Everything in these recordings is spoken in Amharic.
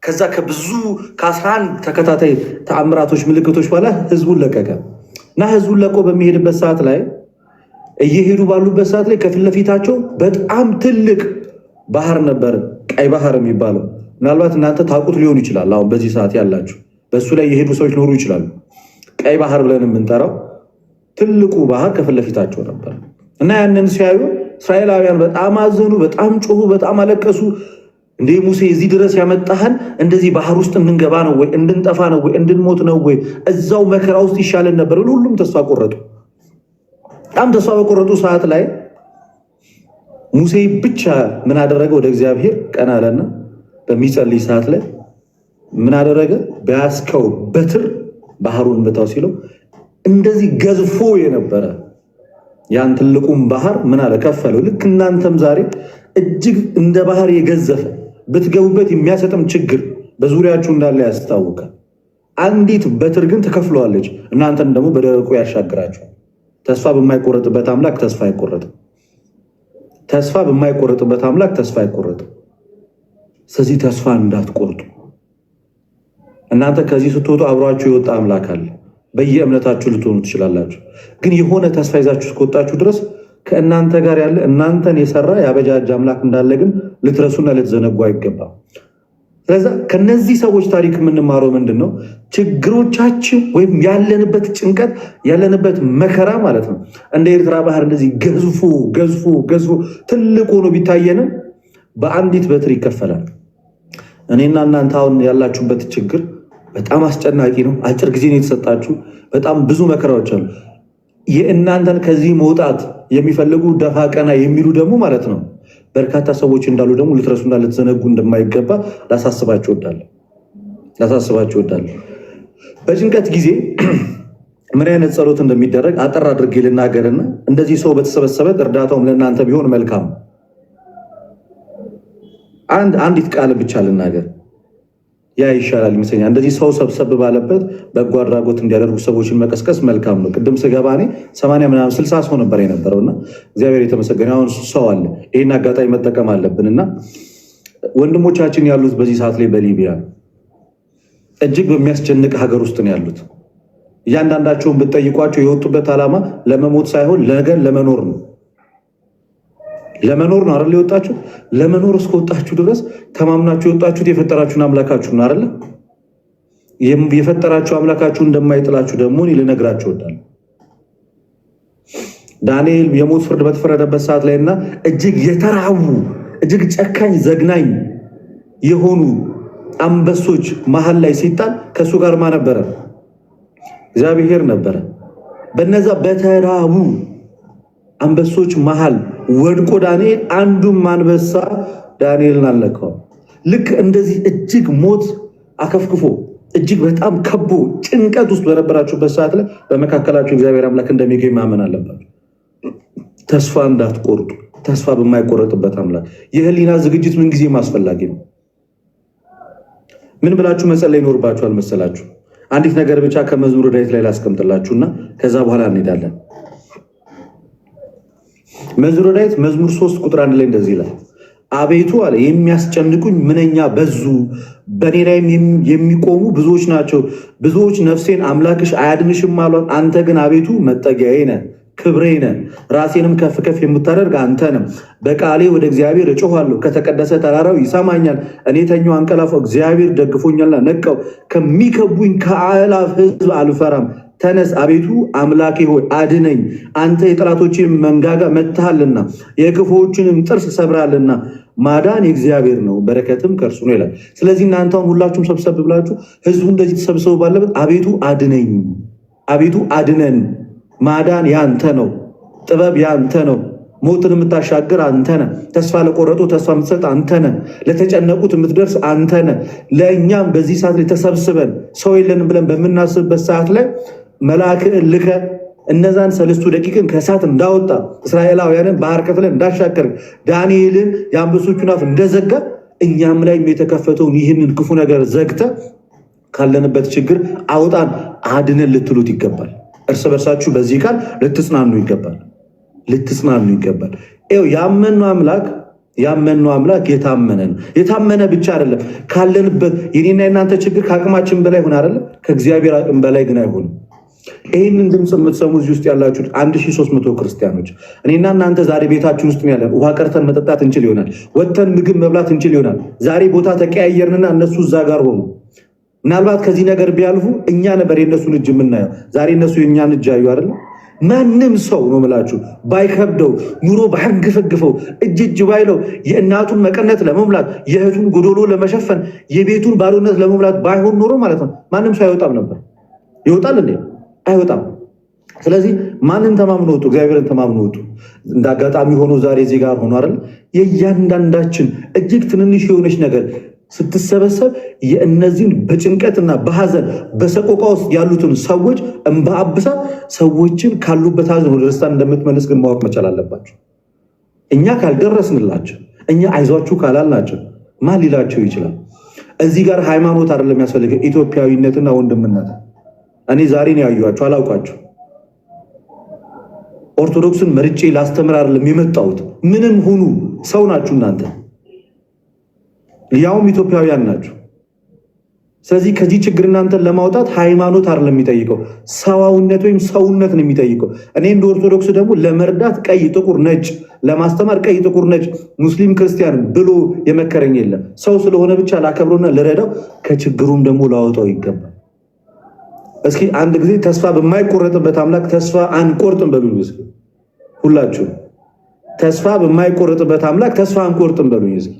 ከዛ ከብዙ ከ11 ተከታታይ ተአምራቶች ምልክቶች በኋላ ህዝቡን ለቀቀ እና ህዝቡን ለቆ በሚሄድበት ሰዓት ላይ፣ እየሄዱ ባሉበት ሰዓት ላይ ከፊት ለፊታቸው በጣም ትልቅ ባህር ነበር፣ ቀይ ባህር የሚባለው። ምናልባት እናንተ ታውቁት ሊሆን ይችላል። አሁን በዚህ ሰዓት ያላችሁ በእሱ ላይ የሄዱ ሰዎች ሊኖሩ ይችላሉ። ቀይ ባህር ብለን የምንጠራው ትልቁ ባህር ከፊት ለፊታቸው ነበር እና ያንን ሲያዩ እስራኤላውያን በጣም አዘኑ፣ በጣም ጮሁ፣ በጣም አለቀሱ። እንዴ ሙሴ፣ እዚህ ድረስ ያመጣህን እንደዚህ ባህር ውስጥ እንድንገባ ነው ወይ? እንድንጠፋ ነው ወይ? እንድንሞት ነው ወይ? እዛው መከራ ውስጥ ይሻለን ነበር ብሎ ሁሉም ተስፋ ቆረጡ። በጣም ተስፋ በቆረጡ ሰዓት ላይ ሙሴ ብቻ ምን አደረገ? ወደ እግዚአብሔር ቀና አለና በሚጸልይ ሰዓት ላይ ምን አደረገ? በያዝከው በትር ባህሩን ምታው ሲለው እንደዚህ ገዝፎ የነበረ ያን ትልቁን ባህር ምን አለ? ከፈለው። ልክ እናንተም ዛሬ እጅግ እንደ ባህር የገዘፈ፣ ብትገቡበት የሚያሰጥም ችግር በዙሪያችሁ እንዳለ ያስታውቃል። አንዲት በትር ግን ትከፍለዋለች፣ እናንተን ደግሞ በደረቁ ያሻግራችኋል። ተስፋ በማይቆረጥበት አምላክ ተስፋ አይቆረጥም። ተስፋ በማይቆረጥበት አምላክ ተስፋ አይቆረጥም። ስለዚህ ተስፋ እንዳትቆርጡ። እናንተ ከዚህ ስትወጡ አብሯችሁ የወጣ አምላክ አለ። በየእምነታችሁ ልትሆኑ ትችላላችሁ። ግን የሆነ ተስፋ ይዛችሁ እስከወጣችሁ ድረስ ከእናንተ ጋር ያለ፣ እናንተን የሰራ ያበጃጀ አምላክ እንዳለ ግን ልትረሱና ልትዘነጉ አይገባም። ስለዚ ከነዚህ ሰዎች ታሪክ የምንማረው ምንድን ነው? ችግሮቻችን ወይም ያለንበት ጭንቀት፣ ያለንበት መከራ ማለት ነው፣ እንደ ኤርትራ ባህር እንደዚህ ገዝፎ ገዝፎ ገዝፎ ትልቅ ሆኖ ቢታየንም በአንዲት በትር ይከፈላል። እኔና እናንተ አሁን ያላችሁበት ችግር በጣም አስጨናቂ ነው። አጭር ጊዜ ነው የተሰጣችሁ። በጣም ብዙ መከራዎች አሉ። የእናንተን ከዚህ መውጣት የሚፈልጉ፣ ደፋ ቀና የሚሉ ደግሞ ማለት ነው በርካታ ሰዎች እንዳሉ ደግሞ ልትረሱና ልትዘነጉ እንደማይገባ ላሳስባችሁ እወዳለሁ። ላሳስባችሁ እወዳለሁ። በጭንቀት ጊዜ ምን አይነት ጸሎት እንደሚደረግ አጠር አድርጌ ልናገርና እንደዚህ ሰው በተሰበሰበ እርዳታውም ለእናንተ ቢሆን መልካም፣ አንዲት ቃል ብቻ ልናገር፣ ያ ይሻላል ይመስለኛል። እንደዚህ ሰው ሰብሰብ ባለበት በጎ አድራጎት እንዲያደርጉ ሰዎችን መቀስቀስ መልካም ነው። ቅድም ስገባ እኔ 80 ምናምን 60 ሰው ነበር የነበረው እና እግዚአብሔር የተመሰገነ አሁን ሰው አለ። ይህን አጋጣሚ መጠቀም አለብን እና ወንድሞቻችን ያሉት በዚህ ሰዓት ላይ በሊቢያ እጅግ በሚያስጨንቅ ሀገር ውስጥ ነው ያሉት። እያንዳንዳቸውን ብትጠይቋቸው የወጡበት ዓላማ ለመሞት ሳይሆን ነገን ለመኖር ነው። ለመኖር ነው አይደል የወጣችሁ? ለመኖር እስከወጣችሁ ድረስ ተማምናችሁ የወጣችሁት የፈጠራችሁን አምላካችሁ ነው አይደል? የፈጠራችሁ አምላካችሁ እንደማይጥላችሁ ደግሞ እኔ ልነግራችሁ እወዳለሁ። ዳንኤል የሞት ፍርድ በተፈረደበት ሰዓት ላይ እና እጅግ የተራቡ፣ እጅግ ጨካኝ ዘግናኝ የሆኑ አንበሶች መሀል ላይ ሲጣል ከእሱ ጋር ማ ነበረ? እግዚአብሔር ነበረ። በነዛ በተራቡ አንበሶች መሃል ወድቆ ዳንኤል አንዱም አንበሳ ዳንኤልን አልነካውም። ልክ እንደዚህ እጅግ ሞት አከፍክፎ፣ እጅግ በጣም ከቦ ጭንቀት ውስጥ በነበራችሁበት ሰዓት ላይ በመካከላችሁ እግዚአብሔር አምላክ እንደሚገኝ ማመን አለባችሁ። ተስፋ እንዳትቆርጡ። ተስፋ በማይቆረጥበት አምላክ የህሊና ዝግጅት ምንጊዜም አስፈላጊ ነው። ምን ብላችሁ መጸለይ ይኖርባችኋል መሰላችሁ? አንዲት ነገር ብቻ ከመዝሙረ ዳዊት ላይ ላስቀምጥላችሁና ከዛ በኋላ እንሄዳለን። መዝሙረ ዳዊት መዝሙር 3 ቁጥር 1 ላይ እንደዚህ ይላል። አቤቱ አለ፣ የሚያስጨንቁኝ ምንኛ በዙ፣ በእኔ ላይም የሚቆሙ ብዙዎች ናቸው። ብዙዎች ነፍሴን አምላክሽ አያድንሽም አሏት። አንተ ግን አቤቱ መጠጊያዬ ነህ፣ ክብሬ ነህ፣ ራሴንም ከፍ ከፍ የምታደርግ አንተ ነህ። በቃሌ ወደ እግዚአብሔር እጮኻለሁ፣ ከተቀደሰ ተራራው ይሰማኛል። እኔ ተኛሁ፣ አንቀላፋሁ፣ እግዚአብሔር ደግፎኛልና ነቃሁ። ከሚከቡኝ ከአእላፍ ሕዝብ አልፈራም። ተነስ አቤቱ አምላኬ ሆይ አድነኝ። አንተ የጠላቶችን መንጋጋ መትሃልና የክፉዎችንም ጥርስ ሰብራልና። ማዳን የእግዚአብሔር ነው፣ በረከትም ከእርሱ ነው ይላል። ስለዚህ እናንተውን ሁላችሁም ሰብሰብ ብላችሁ፣ ህዝቡ እንደዚህ ተሰብስበው ባለበት አቤቱ አድነኝ፣ አቤቱ አድነን፣ ማዳን ያንተ ነው፣ ጥበብ ያንተ ነው፣ ሞትን የምታሻግር አንተ ነህ። ተስፋ ለቆረጡ ተስፋ የምትሰጥ አንተ ነህ። ለተጨነቁት የምትደርስ አንተ ነህ። ለእኛም በዚህ ሰዓት ላይ ተሰብስበን ሰው የለንም ብለን በምናስብበት ሰዓት ላይ መልአክህን ልከህ እነዛን ሰለስቱ ደቂቅን ከእሳት እንዳወጣ፣ እስራኤላውያንን ባህር ከፍለህ እንዳሻገርክ፣ ዳንኤልን የአንበሶቹን አፍ እንደዘጋ፣ እኛም ላይ የተከፈተውን ይህንን ክፉ ነገር ዘግተህ ካለንበት ችግር አውጣን፣ አድነን ልትሉት ይገባል። እርስ በርሳችሁ በዚህ ቃል ልትጽናኑ ይገባል። ልትጽናኑ ይገባል። ይኸው ያመነው አምላክ ያመንነው አምላክ የታመነ ነው። የታመነ ብቻ አይደለም። ካለንበት የኔና የናንተ ችግር ከአቅማችን በላይ ሆነ አይደለም፣ ከእግዚአብሔር አቅም በላይ ግን አይሆንም። ይህንን ድምፅ የምትሰሙ እዚህ ውስጥ ያላችሁ 1300 ክርስቲያኖች፣ እኔና እናንተ ዛሬ ቤታችን ውስጥ ያለን ውሃ ቀርተን መጠጣት እንችል ይሆናል። ወጥተን ምግብ መብላት እንችል ይሆናል። ዛሬ ቦታ ተቀያየርንና እነሱ እዛ ጋር ሆኑ። ምናልባት ከዚህ ነገር ቢያልፉ እኛ ነበር የእነሱን እጅ የምናየው። ዛሬ እነሱ የእኛን እጅ አዩ አይደለም። ማንም ሰው ነው የምላችሁ ባይከብደው፣ ኑሮ ባያንገፈግፈው፣ እጅ እጅ ባይለው፣ የእናቱን መቀነት ለመሙላት፣ የእህቱን ጎዶሎ ለመሸፈን፣ የቤቱን ባዶነት ለመሙላት ባይሆን ኖሮ ማለት ነው ማንም ሰው አይወጣም ነበር። ይወጣል እንዴ? አይወጣም። ስለዚህ ማንን ተማምኖ ወጡ? እግዚአብሔርን ተማምኖ ወጡ። እንደ አጋጣሚ ሆኖ ዛሬ እዚህ ጋር ሆኖ አይደል? የእያንዳንዳችን እጅግ ትንንሽ የሆነች ነገር ስትሰበሰብ የእነዚህን በጭንቀትና በሐዘን በሰቆቃ ውስጥ ያሉትን ሰዎች እንባ አብሳ ሰዎችን ካሉበት ሐዘን ወደ ደስታ እንደምትመልስ ግን ማወቅ መቻል አለባቸው። እኛ ካልደረስንላቸው፣ እኛ አይዟችሁ ካላልናቸው ማን ሊላቸው ይችላል? እዚህ ጋር ሃይማኖት አይደለም የሚያስፈልገው፣ ኢትዮጵያዊነትና ወንድምነት። እኔ ዛሬ ነው ያዩዋቸው፣ አላውቃቸው። ኦርቶዶክስን መርጬ ላስተምር አይደለም የመጣሁት። ምንም ሁኑ ሰው ናችሁ እናንተ፣ ያውም ኢትዮጵያውያን ናችሁ። ስለዚህ ከዚህ ችግር እናንተን ለማውጣት ሃይማኖት አይደለም የሚጠይቀው፣ ሰዋዊነት ወይም ሰውነት ነው የሚጠይቀው። እኔ እንደ ኦርቶዶክስ ደግሞ ለመርዳት ቀይ ጥቁር ነጭ፣ ለማስተማር ቀይ ጥቁር ነጭ፣ ሙስሊም ክርስቲያን ብሎ የመከረኝ የለም። ሰው ስለሆነ ብቻ ላከብረውና ልረዳው፣ ከችግሩም ደግሞ ላወጣው ይገባል። እስኪ አንድ ጊዜ ተስፋ በማይቆረጥበት አምላክ ተስፋ አንቆርጥም በሉኝ። እስኪ ሁላችሁ ተስፋ በማይቆረጥበት አምላክ ተስፋ አንቆርጥም በሉኝ። እስኪ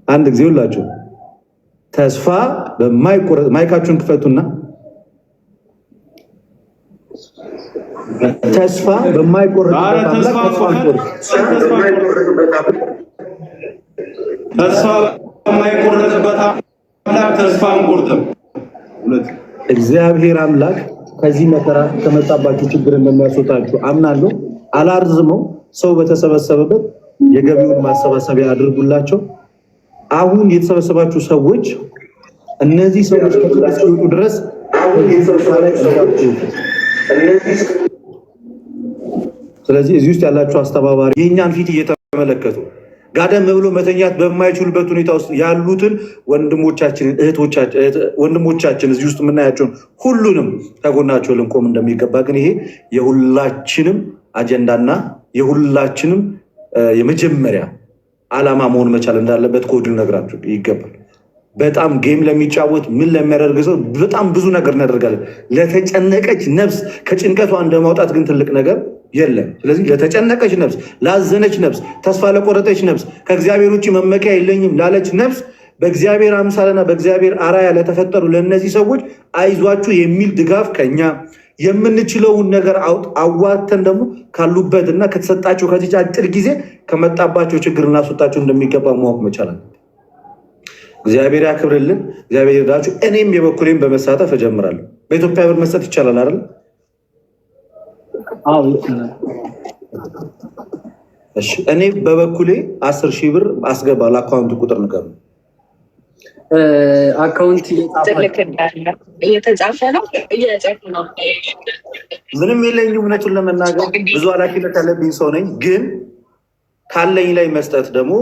አንድ ጊዜ ሁላችሁ ተስፋ በማይቆረጥ፣ ማይካችሁን ክፈቱና ተስፋ በማይቆረጥበት አምላክ ተስፋ አንቆርጥም። ተስፋ በማይቆረጥበት አምላክ ተስፋ አንቆርጥም። እግዚአብሔር አምላክ ከዚህ መከራ ከመጣባችሁ ችግር እንደሚያስወጣችሁ አምናለሁ። አላርዝመው። ሰው በተሰበሰበበት የገቢውን ማሰባሰቢያ አድርጉላቸው። አሁን የተሰበሰባችሁ ሰዎች እነዚህ ሰዎች እስኪወጡ ድረስ። ስለዚህ እዚህ ውስጥ ያላችሁ አስተባባሪ የእኛን ፊት እየተመለከቱ ጋደም ብሎ መተኛት በማይችሉበት ሁኔታ ውስጥ ያሉትን ወንድሞቻችንን ወንድሞቻችን እዚህ ውስጥ የምናያቸውን ሁሉንም ከጎናቸው ልንቆም እንደሚገባ ግን ይሄ የሁላችንም አጀንዳና የሁላችንም የመጀመሪያ ዓላማ መሆን መቻል እንዳለበት ከወዲሁ ነግራችሁ ይገባል። በጣም game ለሚጫወት ምን ለሚያደርግ ሰው በጣም ብዙ ነገር እናደርጋለን። ለተጨነቀች ነፍስ ከጭንቀቷ እንደማውጣት ግን ትልቅ ነገር የለም። ስለዚህ ለተጨነቀች ነፍስ፣ ላዘነች ነፍስ፣ ተስፋ ለቆረጠች ነፍስ፣ ከእግዚአብሔር ውጭ መመኪያ የለኝም ላለች ነፍስ፣ በእግዚአብሔር አምሳልና በእግዚአብሔር አራያ ለተፈጠሩ ለእነዚህ ሰዎች አይዟችሁ የሚል ድጋፍ ከኛ የምንችለውን ነገር አዋተን ደግሞ ካሉበት እና ከተሰጣቸው ከዚች አጭር ጊዜ ከመጣባቸው ችግር እናስወጣቸው እንደሚገባ ማወቅ መቻል አለብን። እግዚአብሔር ያክብርልን፣ እግዚአብሔር ይርዳችሁ። እኔም የበኩሌን በመሳተፍ እጀምራለሁ። በኢትዮጵያ ብር መስጠት ይቻላል አይደል? አዎ ይቻላል። እሺ፣ እኔ በበኩሌ 10,000 ብር አስገባለሁ። Account ቁጥር ንገሩ። Account እየተጻፈ ነው፣ እየጻፉ ነው። ምንም የለኝም። እውነቱን ለመናገር ብዙ ኃላፊነት ያለብኝ ሰው ነኝ። ግን ካለኝ ላይ መስጠት ደግሞ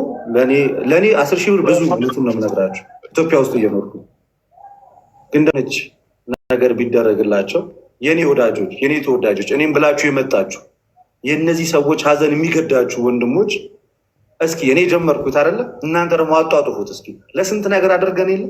ለእኔ 10,000 ብር ብዙ፣ እውነቱን ነው የምነግራቸው። ኢትዮጵያ ውስጥ እየኖርኩ ግን ደነች ነገር ቢደረግላቸው የኔ ወዳጆች፣ የኔ ተወዳጆች፣ እኔም ብላችሁ የመጣችሁ የእነዚህ ሰዎች ሀዘን የሚገዳችሁ ወንድሞች፣ እስኪ እኔ ጀመርኩት አይደለ? እናንተ ደግሞ አጧጡፉት እስኪ። ለስንት ነገር አድርገን የለ?